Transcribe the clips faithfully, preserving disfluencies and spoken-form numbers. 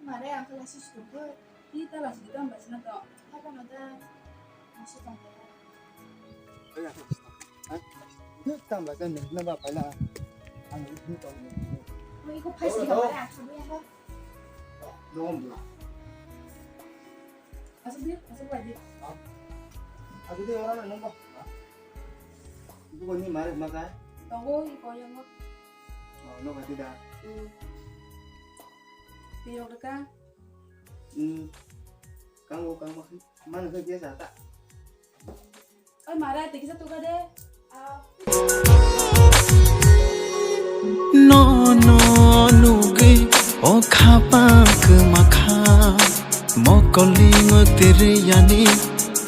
Mare ang kala sis kuku. Kita la sih kan basna to. Apa nada? Masih tong. Tang la kan nang ba pala. Ang ini tong. Ko iko pais kita mare aku yang ba. Nom. Asal dia, asal lagi. Asal dia orang nang ba. Ibu ni mare makai. Tunggu iko yang ba. Oh, no kati da. Hmm. Piyok deka. Hmm. Kang o kang makan. Mana ke biasa tak? Oi mara, tiki satu kade. Ah. No, no, nugwi o khapang kwmakha. Mokolni mwtwrwi yani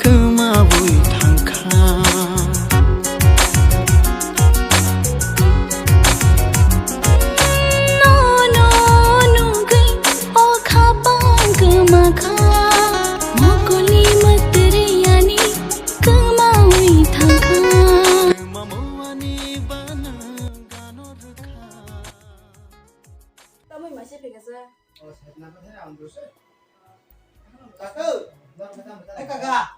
kwmawi thangkha. No, no, nugwi o khapang kwmakha. Mokolni mwtwrwi yani kwmawi thangkha. Kwmamani bana gano rwkha. Tamoi maise phikasa. Oh, satna khe ang dose. Kaka. Eh, kaka.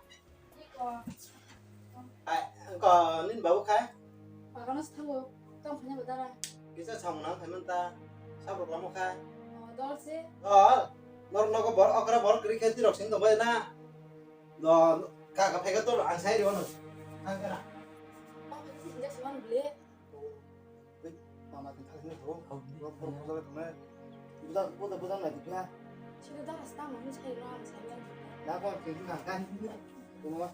Ai, ko nin babu khai? Pagano sthango. Tong phanya badara. Kisa samung nang phaiman ta. Sabrok lamo khai. Oh, dol se. Oh, nor nogo bor okra bor kri khe tirok sing tong bai na. Do kaka phai ka to ang sai ri ono. Ang kana. Papa si injection ble. Mama tong thang ni ho. Bo bo bo thang na. Buda buda buda na dipya. Sino da rasta mo ni sai ro ang sai na. Na ko ke ni kan kan. Ko ma.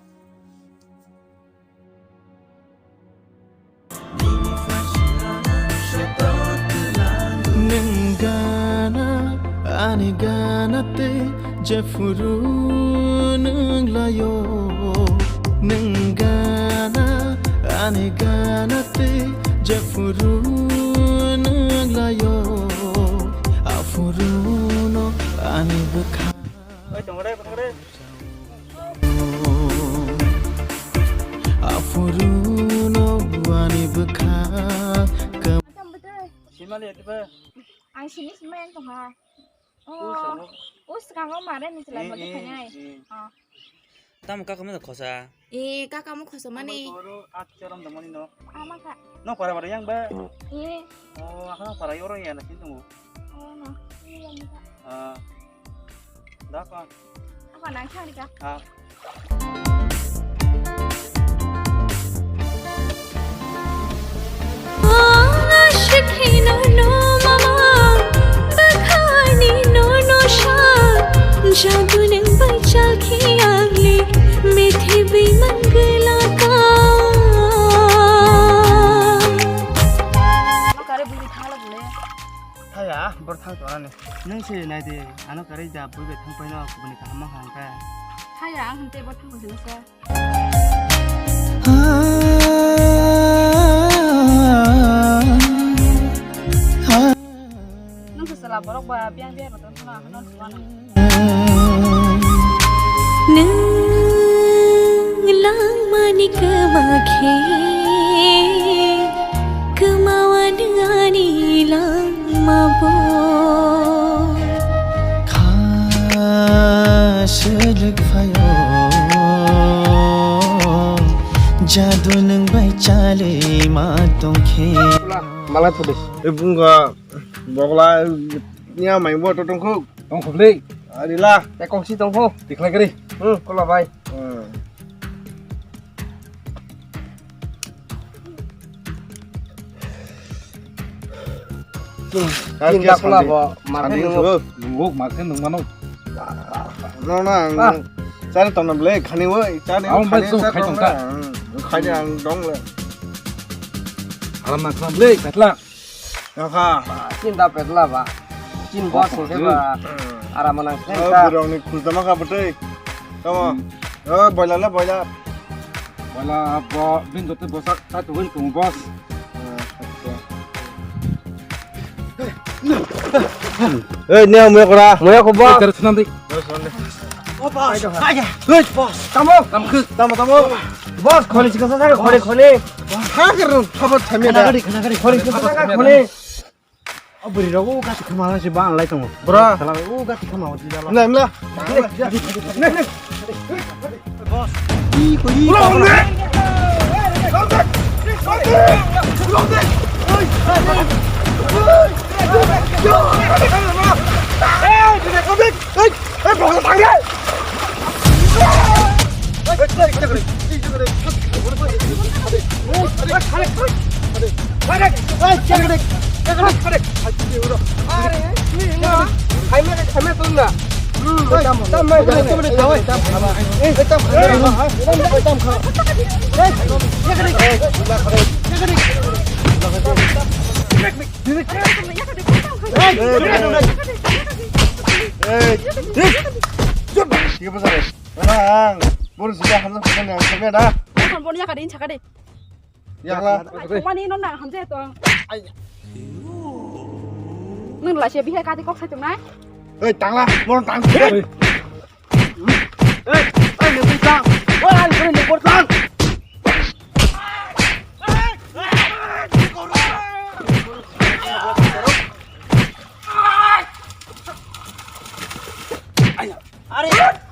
Nwng gana ani gana tei jephuru nwng laio. Nwng gana ani gana tei jephuru nwng laio. Aphuru no ani bwkha. Oi, tongre, tongre. Aphuru no ani bwkha. Simali atiba. Ang sini sini main tong ha. Oh, oh, sekarang mare ni sila mo dikhanya. Oh. Tamo kaka mo khosa. Eh, kaka mo khosa mani. Oro at chorom do mani no. Ama ka. No para para yang ba. Eh. Oh, aha para yoro ya na kintu. Oh, no. Iya, iya. Ah. Da ko. Ako nang thang ka. Ah. Jadu nwng bai chal khe ang le methibi manglaka. Kare bui thangla bole. Thaya, bor thang tonani. Nwng se nai de, ano kare ja bui bai thang paino kubuni kaham ma hangka. Thaya, ang hinte bor thang paino sa. Nwng se sala borok ba biang biang roton thana hano thwano. Nwng langmani kwma khe kwmawa nwng ani langma bo. Kha selek phaio jadu nwng bai chale ma tongkhe. Malai thudi. E bunga bogla nia mai bo to tongkho. Tongkho bli. Arila. Te kongsi tongkho. Tikhlai gari. Hmm, kola bai. Hmm. Tinta kula bo, markhe nungo. Nungo, markhe nung mano. No, na, chari tongna ble, khani wo, chari wo, khani wo, khai tongta. Khai ang dong le. Alam na khlam ble, katla. Nokha. Tinta petla ba. Tin bo sungse ba. Aram nang. Birong ni khusdama kha bwtwi. Tamo. Oh, boila le, boila. Wala bo bin joto bosa ta tu win tung boss. Ei, ni ang muya kora. Muya ko boss. Ter sunam di. Oh, boss. Aja. Hey, boss. Tamo. Tam khuk. Tamo, tamo. Boss, kholi sikasa sa kholi, kholi. Ha kar thabo thami da. Kholi sikasa sa kholi. O bwrwi rok o gati khama se ba lai tongo. Bro. Sala o gati khama o jila. Mla, mla. Boss. Ih, koi. Ang, boro sida hamjak hamjak ni ang sakya da. Bukan boni yakar ini sakade. Yakla. Mani non na hamjak to. Nung la se bihai kati kok sai tung nai. Hei, tangla, mon tang. Hei, hei, nung tang. Wah, hei, hei, nung tang. Are.